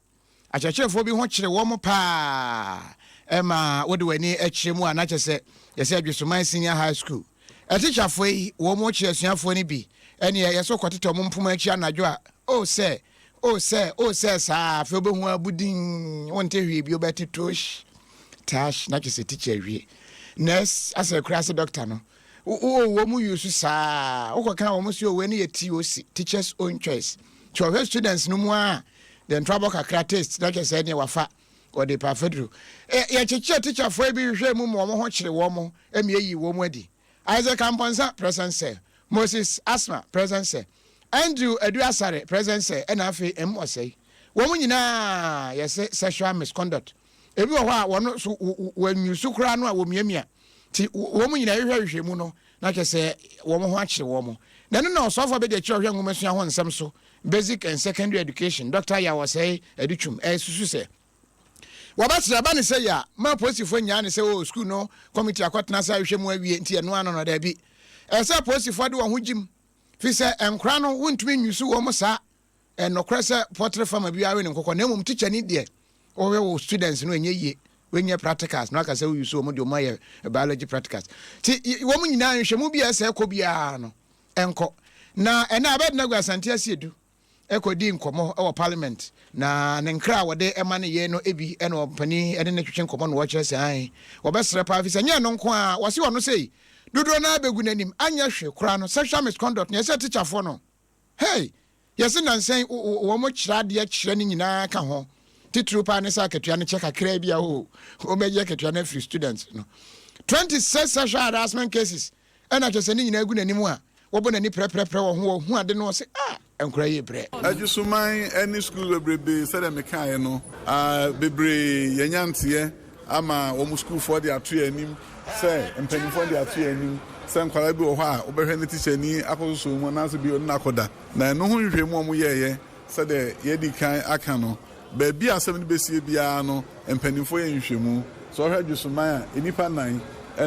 Speaker 1: Akyerɛkyerɛfoɔ bi ho kyere wɔn paa ma wode w'ani kyerɛ mu a na kyerɛ sɛ yɛsɛ Adwesoman Senior High School atikyafoɔ yi wɔn kyerɛ asuafoɔ no bi ɛneɛ yɛsɛ wokɔtetɛ wɔn mpoma akyi anadwo a oh sɛ oh sɛ oh sɛ saa afei wobɛhu abudin wonte hwee bio bɛte tosh tash na kyerɛ sɛ tikya awie nurse asɛ koraa sɛ doctor no wo wɔn use saa wokɔka wɔn so wei no yɛ TOC teachers own choice nti ɔhwɛ students no mu a deɛ ntorabɔ kakra taste na kyerɛ sɛ ɛneɛ wafa ɔde pa afaduro yɛkyekyɛ tikyafoɔ bi hwehwɛ mu ma wɔn ho kyere wɔn ɛmi eyi wɔn adi Isaac Amponsah present sɛ Moses Asma present sɛ Andrew Adu Asare present sɛ ɛna afei M Ɔsɛe wɔn nyinaa yɛsɛ sexual misconduct ebi wɔ hɔ a wɔn so wɔanyusu koraa no a wɔmiamia ti wɔn nyinaa hwehwɛ hwehwɛ mu no na kyerɛ sɛ wɔn ho akyere wɔn na ɛno na ɔsɔfo abɛdi akyerɛ ɔhwɛ nwomasua ho nsɛm so Basic and Secondary Education, Dɔkta Yaw Osei Adutwum resusu sɛ wɔbɛsrɛ aba ne sɛ yɛ a ma apolisifoɔ nnyaa ne sɛ oh sukuu no kɔmiti akɔtena ase ahwehwɛ mu awie nti ɛno ano no daabi. Ɛsɛ sɛ apolisifoɔ de wɔn ho gyim fi sɛ nkora no wontumi nyusu wɔn saa. Ɛnokorɛ sɛ pɔtere fama biara we ne nkokɔ na mmom tikyani deɛ wɔhwɛ wo students no ɛnyɛ yie wɔnyɛ practicals na waka sɛ woyusu wɔn de wɔn ayɛ biology practicals ti wɔn nyinaa nhwɛmu bi a ɛsɛ ɛkɔ biara no nkɔ. Na ɛnnɛ Abednego Asante Asiedu kɔdii nkɔmmɔ wɔ Parliament, na ne nkra a wɔde ma no yei no bi na ɔpanin ne no twetwe nkɔmmɔ na wɔkyerɛ sɛ ae, wɔbɛsrɛ paa ɛfiri sɛ nyɛ ɛno nko ara, wɔse ɔno sei dodoɔ no ara bɛgu n'anim, anyɛ hwee koraa no sexual misconduct na ɛsɛ tikyafoɔ no hey! Yɛse nnansa yi wɔn kyerɛ adeɛ kyerɛ no nyinaa ka ho, titiriw paa ne sɛ akatua no kyɛ kakraa bi a oo, wɔbɛgye akatua no afiri students no. 26 sexual harassment cases Ɛna kyerɛ sɛ ne nyinaa gu n'anim a, wɔbɔ n'ani prɛprɛprɛ wɔ ho, wɔhu ade no, ɔse, Ah, nkora yi rebrɛ.
Speaker 13: Adwosoman ne sukuu bebrebe sɛdeɛ mekaeɛ no, bebree yɛanya nteɛ ama wɔn sukuufoɔ de ato yɛn anim sɛ mpanimfoɔ de ato yɛn anim sɛ nkwadaa bi wɔ hɔ a wobɛhwɛ ne tikyani akɔsosɔ mu anaasɛ bi ɔne no akɔda. Na ɛno ho nhwehwɛmu a wɔyɛeɛ sɛdeɛ yɛadi kan aka no, Baabi a asɛm no bɛsie biara no, mpanimfoɔ yɛ nhwehwɛmu. Sɛ wohwɛ Dwosoman a, nnipa nnan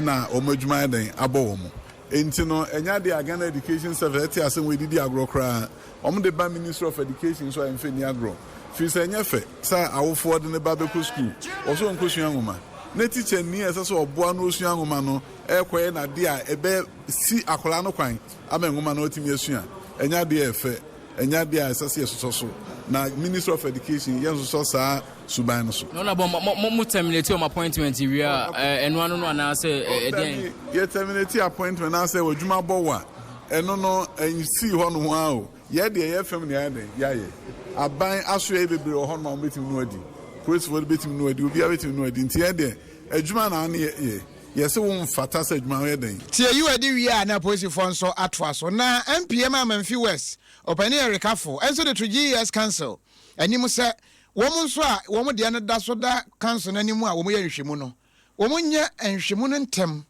Speaker 13: na wɔn adwuma ayɛ dɛn abɔ wɔn. Enti no, ɛnyɛ adeɛ a Ghana Education Service te asɛm wei de di agorɔ koraa. Wɔde ba Ministry of Education nso a, ɛmfa nni agorɔ. Firi sɛ ɛnyɛ fɛ sɛ awofoɔ de ne ba bɛkɔ sukuu, wɔ sɛ ɔnkɔsua nwoma, na tikyani a ɛsɛ sɛ ɔboa no ɔsua nwoma no rekɔyɛ no adeɛ a ɛbɛsi akwadaa no kwan ama nwoma no atumi asua. Ɛnyɛ adeɛ a ɛfɛ. Ɛnyɛ adeɛ a ɛsɛ sɛ yɛsosɔ so. Na Ministry of Education yɛnsosɔ saa suban no so.
Speaker 12: Na ɔnabɔ mo mo mo terminate wɔn appointment wie a ɛno ano no anaasɛ ɛdeɛn?
Speaker 13: Dabi, yɛ terminate appointment anaasɛ w'adwuma bɔ wo a, ɛno no ɛnsii hɔ nom ara o. Yɛ deɛ yɛ fam na yɛayɛ dɛn? Yɛayɛ. Aban asoɛeɛ bebree wɔ hɔnom a wɔbɛtumi ne wo adi. Polisifoɔ no bɛtumi ne wo adi, obiara bɛtumi ne wo adi. Nti yɛn deɛ, adwuma na ne yɛ, yɛse womfata sɛ adwuma no yɛ dɛn?
Speaker 1: Tie yi adi wie a na apolisifoɔ nso atoa so. Na MPM Amanfi West Ɔpanin Eric Afful nso de to GES Council anim sɛ wɔn nso a wɔn deɛ no da so da Council no anim a wɔyɛ nhwehwɛmu no, wɔnyɛ nhwehwɛmu no ntɛm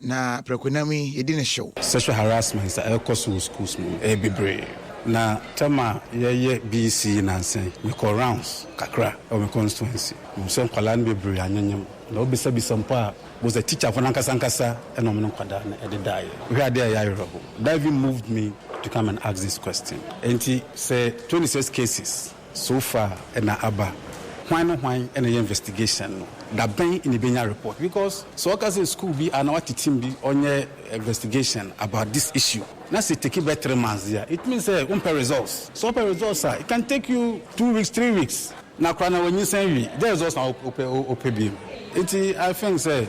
Speaker 1: Na prakonam yi, yɛdi no hyew.
Speaker 14: Sexual harassment a ɛrekɔ so wɔ schools mu no, ɛyɛ bebree. Na term a yɛreyɛ BEC yi nnansa yi, mekɔɔ rounds kakra wɔ me constituency. Mehu sɛ nkwadaa no bebree anyenyem. Na wobisabisa mpo a, bohu sɛ teacherfoɔ no ankasa ankasa na wɔne nkwadaa no dedaeɛ. Wohwɛ adeɛ a ɛyɛ awerɛho. That even moved me to come and ask this question. Enti sɛ 26 cases So far na aba? Hwan ne hwan na ɛyɛ investigation no? Da bɛn na yɛbɛnya report? Because sɛ wɔka sɛ school bi anaa wɔate team bi ɔnyɛ investigation about this issue na sɛ ɛtake bɛyɛ 3 months deɛ a, it means sɛ wompɛ results. Sɛ wopɛ results a, it can take you 2 weeks, 3 weeks na koraa na wanyinsɛn awie. Deɛ results na wopɛ wopɛ bio? Nti I think sɛ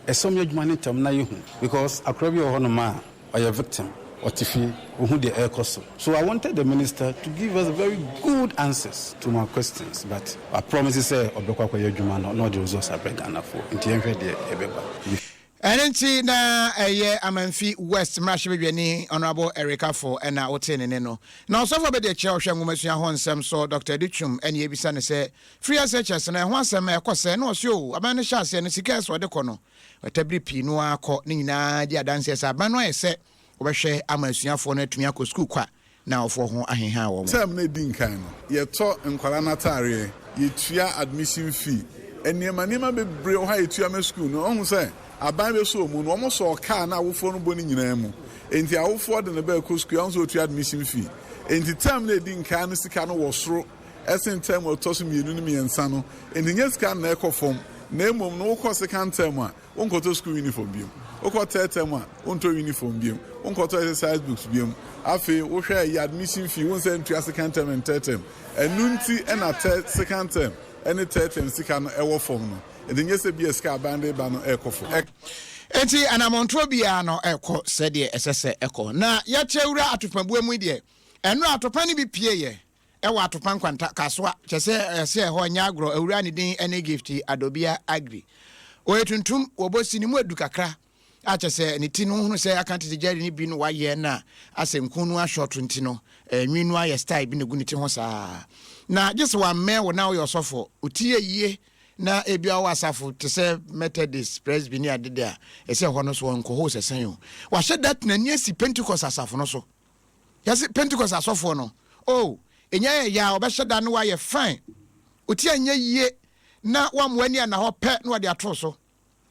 Speaker 14: ɛsɛ wɔyɛ adwuma no ntɛm na yɛhu because akwadaa bi wɔ hɔnom a, Ɔyɛ victim, ɔte fie, ohu deɛ ɛrekɔ so. So I wanted the minister to give us very good answers to my questions but wa promise sɛ ɔbɛkɔ akɔyɛ adwuma no na ɔde results abrɛ Ghanafoɔ nti yɛnhwɛ deɛ ɛbɛba.
Speaker 1: Ɛno nti na ɛyɛ Amanfi West mmarahyɛbadwani Honourable Eric Afful na wotee ne nne no. Na ɔsɔfo abadiakyire a ɔhwɛ nwomasua ho nsɛm so, Doctor Adu Twum na yɛrebisa no sɛ free SHS no ɛho asɛm ɛkɔ sɛn na ɔse oo aban no hyɛ aseɛ no sika a ɛsɛ ɔde kɔ no Ɔtabiri pii no ara kɔ, ne nyinaa di adanseɛ sɛ aban no ayɛ sɛ wɔbɛhwɛ ama asuafoɔ no atumi akɔ sukuu kwa na awofoɔ ho aheha wɔn.
Speaker 13: Term no a ɛdi nkan no, yɛtɔ nkwadaa no ataareɛ, yɛtua admission fee, nneɛma nneɛma bebree wɔ hɔ a yɛtua ma sukuu no. Woahu sɛ aban bɛsɔ wɔn mu no, wɔsɔɔ kaa no a awofoɔ no bɔ no nyinaa mu. Enti awofoɔ de ne ba rekɔ sukuu a, wohu sɛ ɔtua admission fee. Enti term no a ɛdi nkan no sika no wɔ soro sen term a ɛtɔ so mmienu ne mmiɛnsa no. Enti nyɛ sika no na ɛkɔ fam, na mmom no wokɔ second term a, wonkɔtɔ sukuu uniform bio. Wokɔ third term a, wontɔ uniform bio. Wonkɔtɔ exercise books bio. Afei wohwɛ ɛyɛ admission fee, wonsɛ ntua second term and third term. Ɛno nti na third, second term ne third term sika no ɛwɔ fam no. Enti nyɛ sɛ bi a sika a aban de reba no ɛrekɔ fam.
Speaker 1: Enti anammɔntuo biara no rekɔ sɛdeɛ ɛsɛ sɛ ɛkɔ. Na yɛkyɛ wura atopambuo mu yi deɛ, ɛnora atopa no bi pieeɛ Ɛwɔ Atopa Nkwanta, Kasoa, kyerɛ sɛ ɛsɛ ɛhɔ nyɛ agorɔ, awuraa ne din ne Gift Adobia Agri. Ɔyɛ tuntum, wɔbɔ si ne mu adu kakra a kyerɛ sɛ ne ti no wohunu sɛ aka tete gyɛre no bi no wayɛ na asɛ nku no ashort nti no nwi no ayɛ style bi na egu ne ti ho saa. Na gye sɛ wammɛn wo na woyɛ ɔsɔfoɔ, wo ti yɛ yie na ebia wowɔ asafo te sɛ Methodist, Presby ne adede a, ɛsɛ ɛhɔ no so ɔnkɔ hɔ sɛ sɛn o. Wahyɛ da tena ani asi Pentecost asafo no so. Yɛse Pentecost asɔfoɔ no, oh, ɛnya yɛ ya a, ɔbɛhyɛ da na wayɛ fine. Ɔti anyɛ yie na wammoa ani anna hɔ pɛ na wɔde ato so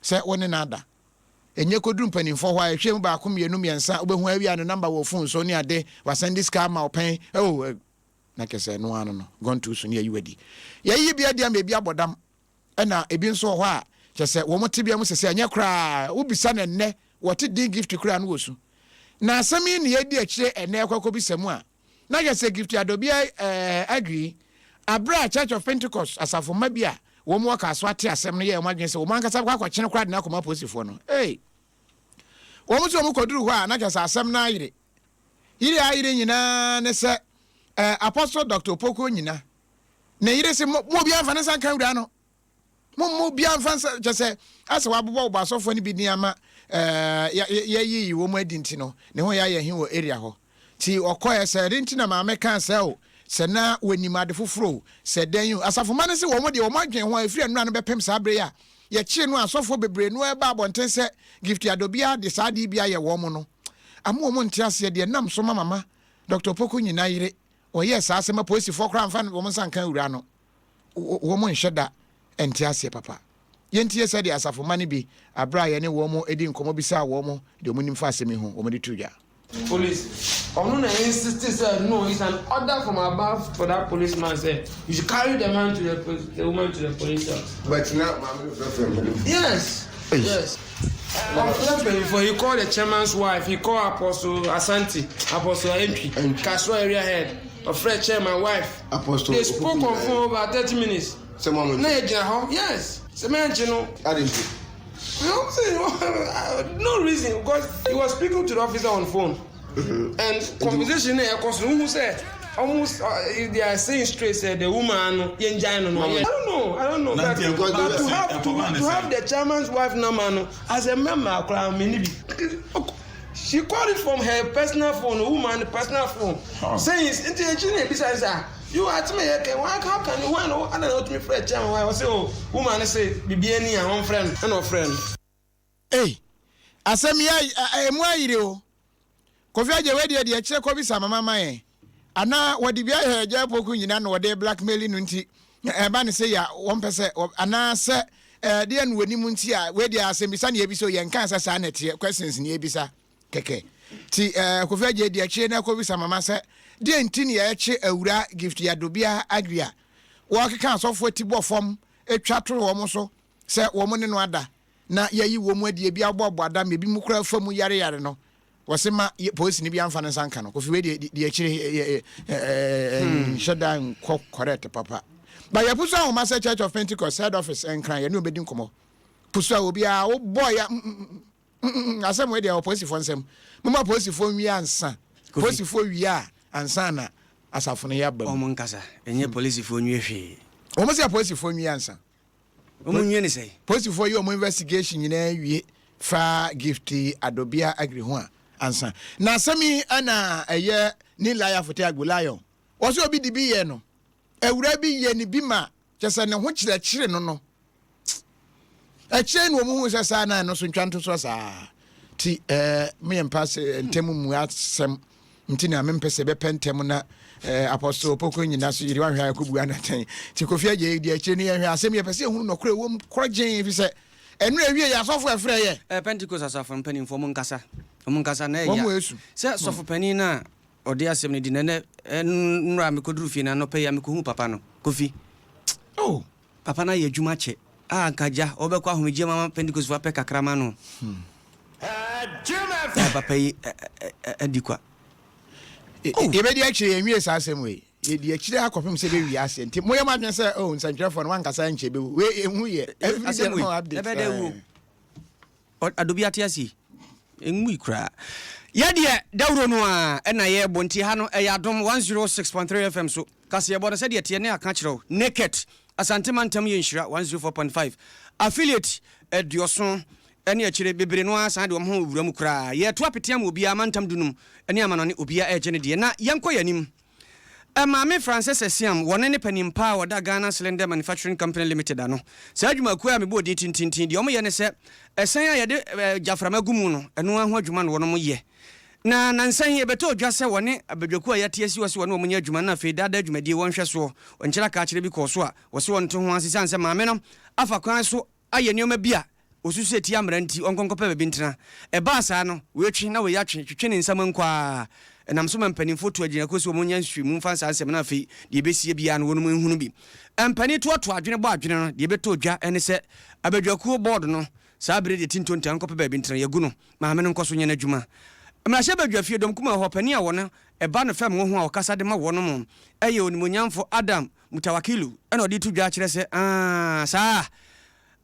Speaker 1: sɛ wo ne no ada. Ɛnyɛ kɔduru mpanimfoɔ hɔ a, ɛhwɛ mu baako, mmienu, mmiɛnsa, wobɛhu awia ne number wɔ phone so ne ade, wasɛnde sika ama wo pɛn, oh, na kyerɛ sɛ ɛno ara no no, gone too soon, yɛayi wadi. Yɛayiyi bi adi ama ebi abɔ dam. Ɛna ebi nso wɔ hɔ a, kyerɛ sɛ wɔn tebea mu sɛsɛ ɛnyɛ koraa. Wobisa no ɛnnɛ, wɔte din Gift koraa no wɔsu. Na asɛm yi na yɛadi akyire ɛnnɛ ɛkɔ akɔbisa mu a, na kyerɛ sɛ Gift Adobia eh, Agri, aberɛ a Church of Pentecost asafo mma bi a wɔn wɔ Kasoa te asɛm no yɛɛ wɔn adwene sɛ wɔn ankasa bɛkɔ akɔkyene koraa de no akɔma apolisifoɔ no. Ei! Wɔn nso wɔn kɔduru hɔ a, na kyerɛ sɛ asɛm no ayere. Yere a ayere nyinaa ne sɛ eh, Apostle Doctor Opoku Onyina, Ne yere se, Mo obiara mfa ne nsa nka awuraa no. Momma obiara mfa nsa, kyɛ sɛ asɛ wɔabobɔbobɔ asɔfoɔ no bi din ama ɛɛ yɛyiyi wɔn adi nti no, ne ho yɛ ayɛ he wɔ area hɔ. Nti ɔkɔɛ sɛ ɛde nti na maame kaa sɛ o, sɛ na wɔnim ade foforɔ o, sɛ dɛn o. Asafomma no se wɔn deɛ wɔn adwene ho a ɛfiri ɛnora no bɛpem saa berɛ yi a yɛkyee no a asɔfoɔ bebree no ɛreba abɔnten sɛ Gift Adobia de saa adeɛ bi ayɛ wɔn no, ama wɔn nte aseɛ deɛ nam so ma mama Doctor Opoku Nyina yere Wɔyɛɛ saa sɛ ma polisifoɔ koraa mfa wɔn nsa nka awuraa no. Wɔn nhyɛ da nte aseɛ papa. Yɛntie sɛdeɛ asafo mma no bi, berɛ a yɛne wɔn dii nkɔmmɔ bisaa wɔn deɛ wɔnim fa asɛm yi ho, wɔde too dwa.
Speaker 15: Police ɔno na insist sɛ no it's an order from above for that police man sɛ you should carry the man to the the woman to the police house.
Speaker 16: But na maame no frɛfrɛ mpanyinfo.
Speaker 15: Yes. Yes. Ɔfrɛ mpanyinfoɔ, he called the chairman's wife, he called Apostle Asante, Apostle Antwi, Kasoa area head, ɔfrɛ chairman wife.
Speaker 8: Apostle
Speaker 15: They spoke on phone over 30 minutes.
Speaker 8: Sɛ mo
Speaker 15: Na yɛ gyina hɔ, yes. Sɛ mɛ nkye no.
Speaker 8: Adi nti.
Speaker 15: No reason because he was speaking to the officer on phone. And conversation na ɛkɔ so no, wohu sɛ almost they are saying straight sɛ the woman no yɛn gyan no no. I don't know, I don't know. But, but to have the chairman's wife number no as a member akora mi ni bi. She called it from her personal phone, the woman personal phone. Huh. Saying nti ekyi na ebisa nsa. You are me yɛ kɛ why how can you why no ana na otumi frɛ chairman why ɔsɛ o woman no sɛ bibi ani a wɔn frɛ no ɛna ɔfrɛ no.
Speaker 1: Ei, asɛm yi emu ayere o. Kofi Adjei wei deɛ deɛ kyerɛ kɔbisa mama ma yɛn. Anaa wɔde bi ayɛ Agya Opoku nyina na wɔde blackmaili no nti ɛba ne sɛ ya wɔmpɛ sɛ anaa sɛ deɛ no wɔnim nti a wei deɛ asɛmbisa ne yɛbisa o yɛnkaa sɛ saa na ɛteɛ questions ne yɛbisa kɛkɛ ti Kofi Adjei deɛ kyerɛ na kɔbisa mama sɛ deɛ nti ne yɛkye awura Gift Yadobia Agri a wɔkeka asɔfoɔ ti bɔ fam twa to wɔn so sɛ wɔn ne no ada na yɛayi wɔn adi, ebi aboaboa dam, ebinom koraa fa mu yareyare no, wɔse ma polisini bi amfa ne nsa nka no. Kofi wei deɛ deɛ akyire nhyɛ da nkɔ correct papa. Ba yɛ pusu ahoma sɛ Church of Pentecost head office Nkran yɛne wɔn bɛdi nkɔmmɔ. Pusu a obiara wobɔ ya asɛm wei deɛ wɔ polisifoɔ nsɛm. Moma polisifoɔ nwie ansa. Polisifoɔ wie a ansa na asafo no yɛ aba
Speaker 3: mu. Wɔn nkasa, ɛnyɛ polisifoɔ nwie hwee.
Speaker 1: Wɔn sɛ polisifoɔ nwie ansa.
Speaker 3: Wɔn nwie ne sɛn?
Speaker 1: Polisifoɔ yɛ wɔn investigation nyinaa wie fa Gifty Adobia Agri ho a ansa. Na asɛm yi na ɛyɛ ne Laya Fote Agbo Lion. Wɔsɛ obi de bi yɛ no. Awura bi yɛ ne bi ma kyɛ sɛ ne ho kyerɛkyere no no. Akyire na wɔn hu sɛ saa na ɛno so ntwa ntosoɔ saa. Ti ɛɛ meyɛ mpa sɛ ntɛm mu asɛm. Nti na mempɛ sɛ bɛpɛ ntɛm na eh, Apostle Opoku nyina so yere wahwɛ a ɛkɔbu anatɛn. Nti Kofi Adjei di akyire no yɛhwɛ asɛm yɛpɛ sɛ yɛhunu nɔkorɛ ɛwom korɔgyen ɛfiri sɛ ɛno ɛwie yɛ asɔfo ɛfrɛ yɛ.
Speaker 3: Eh, Pentecost asafo mpanimfoɔ mo nkasa, mo nkasa na ɛya sɛ sɔfo panin no a ɔde asɛm no di no ɛnɛ nnora a mekɔduru fie no anɔpa yi a mekɔhu papa no, Kofi.
Speaker 1: Oh.
Speaker 3: Papa no ayɛ adwuma kyɛ a anka agya ɔbɛkɔ ahomegyeɛ mu ama Pentecostefoɔ apɛ kakra ama no. Na papa yi adi kwa.
Speaker 1: Oh. Yɛbɛdi akyire yɛnwie saa asɛm wei. Yɛdi akyire akɔpem sɛ bɛwie aseɛ. Nti moyɛ mo adwene sɛ oh nsɛntwerɛfoɔ no wankasa nkyɛ bɛwu. Wei ɛhu yɛ.
Speaker 3: Asɛm wei ɛbɛdɛ wuo. Ɔdɔ bi ate ase yi, ɛnwui koraa. Yɛ deɛ dawuro no ara na yɛrebɔ nti ha no ɛyɛ Adom 106.3 FM so. Kaseɛbɔ no sɛdeɛ ɛteɛ ne aka kyerɛ wo. Naked, Asante Mantam yɛ nhyira 104.5. Affiliate aduɔson ne akyire bebree no ara san de wɔn ho wura mu koraa. Yɛreto apete ama obiara, mantam dunum ne amanɔne obiara regye ne deɛ. Na yɛnkɔ yɛn anim. Maame Frances Asiam, wɔne ne panin pa a ɔda Ghana Cylinder Manufacturing Company Limited ano. Saa adwumakuo a mebɔɔ din tintintin, deɛ wɔyɛ ne sɛ, ɛsɛn a yɛde gyaframa gu mu no, ɛno ara ho adwuma na wɔnom yɛ. Na nansa yi, ɛbɛtɔɔ dwa sɛ wɔne abadwakuo a yɛate asi hɔ sɛ wɔne wɔn nyɛ adwuma no na afei daadaa dwumadie wɔn nhwɛsoɔ, nkyerɛ akaakyerɛ bi kɔɔ so a wɔse wɔnte ho ase esiane sɛ maame no afa kwan so ayɛ nneɛma bi a Osusu sɛ etia mmara nti ɔnkɔ nkɔpɛ baabi ntena. Ɛbaa saa no, wei twe na wei atwe, twetwe ne nsam nkɔ ara. Ɛnam so ma mpanimfoɔ tu agyinakuo sɛ wɔnyɛ nhwehwɛmu mfa saa nsɛm no afei deɛ ɛbɛsie biara no wɔnom nhunu bi. Mpanin toatoa adwene bɔ adwene no, deɛ ɛbɛtɔ dwa ne sɛ abadwakuo, board, no saa berɛ deɛ tintonta nkɔpɛ baabi ntena, yɛagu no, maame no nkɔ so nyɛ n'adwuma. Mmarahyɛbadwafie dɔm kumaa hɔ panin a wɔn ɛba no fam wɔ ho a ɔkasa de ma wɔnom yɛ Onimuonyamfo Adam Mutawakilu na ɔde reto dwa akyerɛ sɛ, Aah, saa.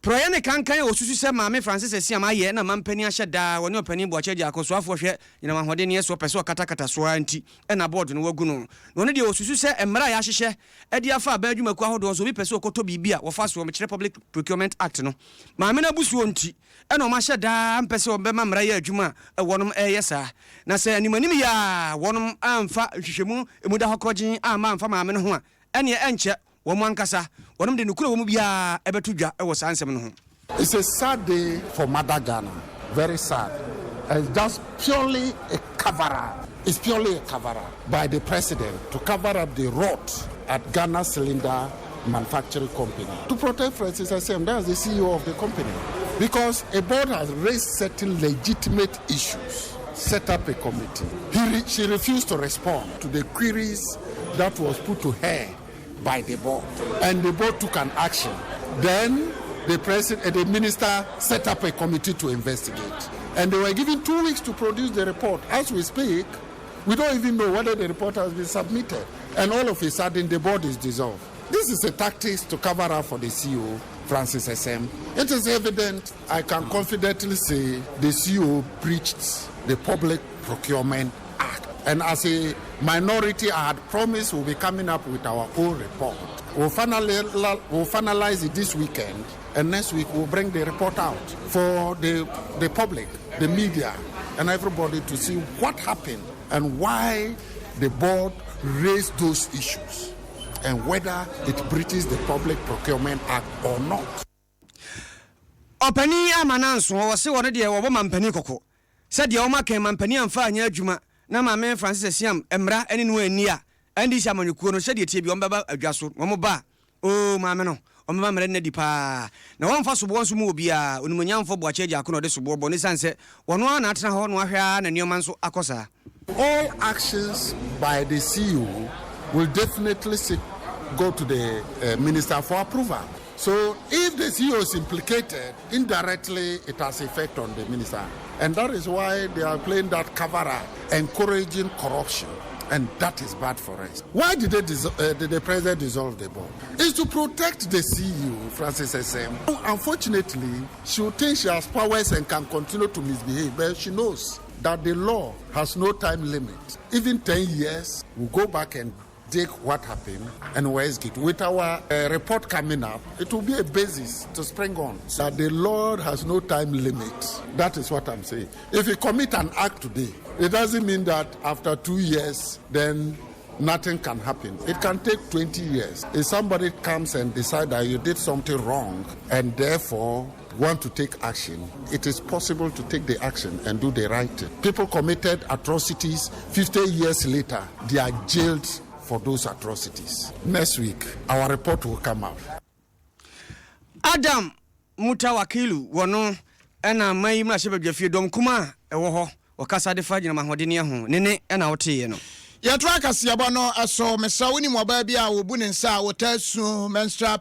Speaker 3: Porɔeɛ ne kankan a wɔsusu sɛ Maame Frances Asiam ayɛ na mampanin ahyɛ da a wɔne Ɔpanin Boakye Agyarko soafoɔ hwɛ nyinam ahoɔdenneɛ soɔ pɛ sɛ ɔkatakata so ara nti na bɔɔdo no wɔagu no. Na ɔno deɛ ɔsusu sɛ mmara a yɛahyehyɛ de afa aban adwumakuo ahodoɔ nso obi pɛ sɛ ɔkɔtɔ biribi a wɔfa soɔ mekyerɛ Public Procurement Act no maame no abusuo nti na wɔahyɛ da mpɛ sɛ wɔbɛma mmara yɛ adwuma a wɔnom reyɛ saa. Na sɛ animanim yɛ a wɔnom amfa nhwehwɛmu emu da hɔ korɔgyenn amma amfa maame no ho a ɛneɛ ɛnkyɛ Wɔn ankasa, wɔnom de nokorɛ wɔ mu biara bɛto dwa wɔ saa nsɛm no ho.
Speaker 16: It's a sad day for mother Ghana, very sad and just purely a cover up, it's purely a cover up by the president to cover up the rot at Ghana Cylinder Manufacturing Company to protect Francis Assem, that's the CEO of the company, because a board has raised certain legitimate issues, set up a committee. He re she refused to respond to the queries that was put to her by the board, and the board took an action. Then The president, the minister set up a committee to investigate. And they were given two weeks to produce the report. As we speak, we don't even know whether the report has been submitted. And all of a sudden, the board is dissolved. This is a tactic to cover up for the CEO, Francis Esem. It is evident, I can confidently say, the CEO breached the Public Procurement Act. And as a minority, I had promised we'll be coming up with our own report. We'll, finally, we'll finalize it this weekend, and next week we'll bring the report out for the, the public, the media, and everybody to see what happened and why the board raised those issues and whether it breaches the Public Procurement Act or not.
Speaker 3: Ɔpanin ama no anso hɔ, ɔse ɔno deɛ wɔbɔ mampanin kɔkɔ sɛ deɛ wɔn aka yi mampanin amfa anyɛ adwuma na Maame Frances Asiam mmra ne no anni a NDC amanyɔkuo no sɛdeɛ ɛteɛ biara wɔn bɛba adwa so na wɔn ba a oo maame no wɔn bɛma mmara no adi paa na wɔmfa soboɔ nso mu obiara. Onimuonyamfoɔ Boakye Agyarko na ɔde soboɔ bɔ no ɛsiane sɛ ɔno ara na atena hɔ na wahwɛ ara na nneɛma nso akɔ saa.
Speaker 16: All actions by the CEO will definitely seek go to the uh, minister for approval. So if the CEO is implicated, indirectly it has effect on the minister. And that is why they are playing that cover up, encouraging corruption. And that is bad for us. Why did, they uh, did the president dissolve the board? It's to protect the CEO, Francis Esem. Unfortunately, she will think she has powers and can continue to misbehave, but she knows that the law has no time limit. Even 10 years, we'll go back and dig what happened and where is it. With our uh, report coming up, it will be a basis to spring on. That the law has no time limit. That is what I'm saying. If you commit an act today, it doesn't mean that after two years, then nothing can happen. It can take 20 years. If somebody comes and decides that you did something wrong and therefore want to take action, it is possible to take the action and do the right thing. People committed atrocities 50 years later, they are jailed for those atrocities. Next week, our report will come out.
Speaker 3: Adam Mutawakilu wɔ no na man yi mmarahyɛbadwafie dɔm kuma a ɛwɔ hɔ wɔkasa de fa gyinam ahoɔdenneɛ ho ne ne na woteeɛ no.
Speaker 1: Yɛtoa kaseɛbɔ no so. Mesrɛ wo, wonim ɔbaa bi a wɔbu ne nsa a ɔtaa su menstrual